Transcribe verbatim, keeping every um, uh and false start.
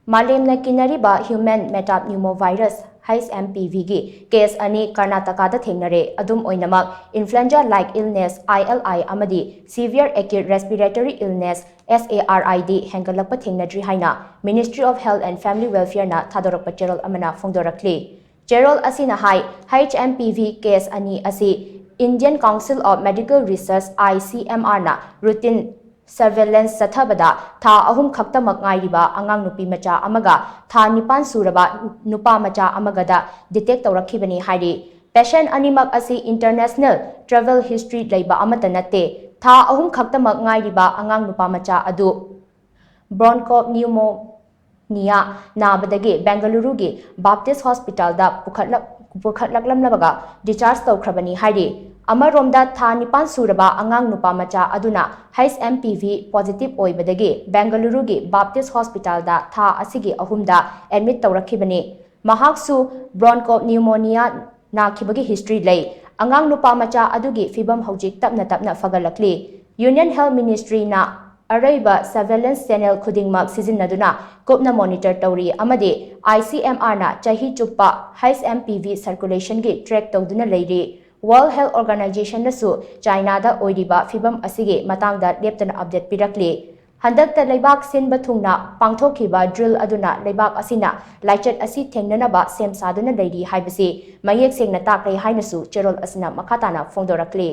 ꯃꯥꯂꯦꯝꯅ ꯀꯤꯅꯔꯤꯕ human metapneumovirus, H M P V ꯒꯤ case ꯑꯅꯤ ꯀꯔꯅꯥꯇꯀꯥꯗ ꯊꯦꯡꯅꯔꯦ꯫ ꯑꯗꯨꯝ ꯑꯣꯏꯅꯃꯛ, influenza-like illness, I L I, ꯑꯃꯗꯤ severe acute respiratory illness, S A R I D, ꯍꯦꯟꯒꯠꯂꯛꯄ ꯊꯦꯡꯅꯗ꯭ꯔꯤ ꯍꯥꯏꯅ Ministry of Health and Family Welfare-ꯅ ꯊꯥꯗꯣꯔꯛꯄ ꯆꯦꯔꯣꯜ ꯑꯃꯅ ꯐꯣꯡꯗꯣꯔꯛꯂꯤ꯫ ꯆꯦꯔꯣꯜ ꯑꯁꯤꯅ ꯍꯥꯏ, H M P V case ꯑꯅꯤ ꯑꯁꯤ Indian Council of Medical Research, I C M R-ꯅ routine surveillance ꯆꯠꯊꯕꯗ ꯊꯥ ꯑꯍꯨꯝ ꯈꯛꯇꯃꯛ ꯉꯥꯏꯔꯤꯕ ꯑꯉꯥꯡ ꯅꯨꯄꯤ ꯃꯆꯥ ꯑꯃꯒ ꯊꯥ ꯅꯤꯄꯥꯟ ꯁꯨꯔꯕ ꯅꯨꯄꯥ ꯃꯆꯥ ꯑꯃꯒꯗ detect ꯇꯧꯔꯛꯈꯤꯕꯅꯤ ꯍꯥꯏꯔꯤ꯫ Patient ꯑꯅꯤꯃꯛ ꯑꯁꯤ international travel history ꯂꯩꯕ ꯑꯃꯠꯇ ꯅꯠꯇꯦ꯫ ꯊꯥ ꯑꯍꯨꯝ ꯈꯛꯇꯃꯛ ꯉꯥꯏꯔꯤꯕ ꯑꯉꯥꯡ ꯅꯨꯄꯥ ꯃꯆꯥ ꯑꯗꯨ bronchopneumonia ꯅꯥꯕꯗꯒꯤ ꯕꯦꯡꯒꯂꯨꯔꯨꯒꯤ Baptist Hospital-ꯗ ꯄꯨꯈꯠꯂꯛ-, ꯄꯨꯈꯠꯂꯛꯂꯝꯂꯕꯒ discharge ꯇꯧꯈ꯭ꯔꯕꯅꯤ ꯍꯥꯏꯔꯤ꯫ ꯑꯃꯔꯣꯝꯗ, ꯊꯥ ꯅꯤꯄꯥꯟ ꯁꯨꯔꯕ ꯑꯉꯥꯡ ꯅꯨꯄꯥ ꯃꯆꯥ ꯑꯗꯨꯅ H M P V positive ꯑꯣꯏꯕꯗꯒꯤ ꯕꯦꯡꯒꯂꯨꯔꯨꯒꯤ Baptist Hospital-ꯗ ꯊꯥ ꯑꯁꯤꯒꯤ ꯑꯍꯨꯝꯗ admit ꯇꯧꯔꯛꯈꯤꯕꯅꯤ꯫ ꯃꯍꯥꯛꯁꯨ bronchopneumonia ꯅꯥꯈꯤꯕꯒꯤ history ꯂꯩ꯫ ꯑꯉꯥꯡ ꯅꯨꯄꯥ ꯃꯆꯥ ꯑꯗꯨꯒꯤ ꯐꯤꯕꯝ ꯍꯧꯖꯤꯛ ꯇꯞꯅ ꯇꯞꯅ ꯐꯒꯠꯂꯛꯂꯤ꯫ Union Health Ministry-ꯅ ꯑꯔꯩꯕ surveillance channel ꯈꯨꯗꯤꯡꯃꯛ ꯁꯤꯖꯤꯟꯅꯗꯨꯅ ꯀꯨꯞꯅ monitor ꯇꯧꯔꯤ ꯑꯃꯗꯤ I C M R-ꯅ ꯆꯍꯤ ꯆꯨꯞꯄ H M P V circulation-ꯒꯤ track ꯇꯧꯗꯨꯅ ꯂꯩꯔꯤ꯫ World Health Organization-ꯅꯁꯨ ꯆꯥꯏꯅꯥꯗ ꯑꯣꯏꯔꯤꯕ ꯐꯤꯕꯝ ꯑꯁꯤꯒꯤ ꯃꯇꯥꯡꯗ ꯂꯦꯞꯇꯅ update ꯄꯤꯔꯛꯂꯤ꯫ ꯍꯟꯗꯛꯇ ꯂꯩꯕꯥꯛ ꯁꯤꯟꯕ ꯊꯨꯡꯅ ꯄꯥꯡꯊꯣꯛꯈꯤꯕ drill ꯑꯗꯨꯅ ꯂꯩꯕꯥꯛ ꯑꯁꯤꯅ ꯂꯥꯏꯆꯠ ꯑꯁꯤ ꯊꯦꯡꯅꯅꯕ ꯁꯦꯝ ꯁꯥꯗꯨꯅ ꯂꯩꯔꯤ ꯍꯥꯏꯕꯁꯤ ꯃꯌꯦꯛ ꯁꯦꯡꯅ ꯇꯥꯛꯂꯦ ꯍꯥꯏꯅꯁꯨ ꯆꯦꯔꯣꯜ ꯑꯁꯤꯅ ꯃꯈꯥ ꯇꯥꯅ ꯐꯣꯡꯗꯣꯔꯛꯂꯤ꯫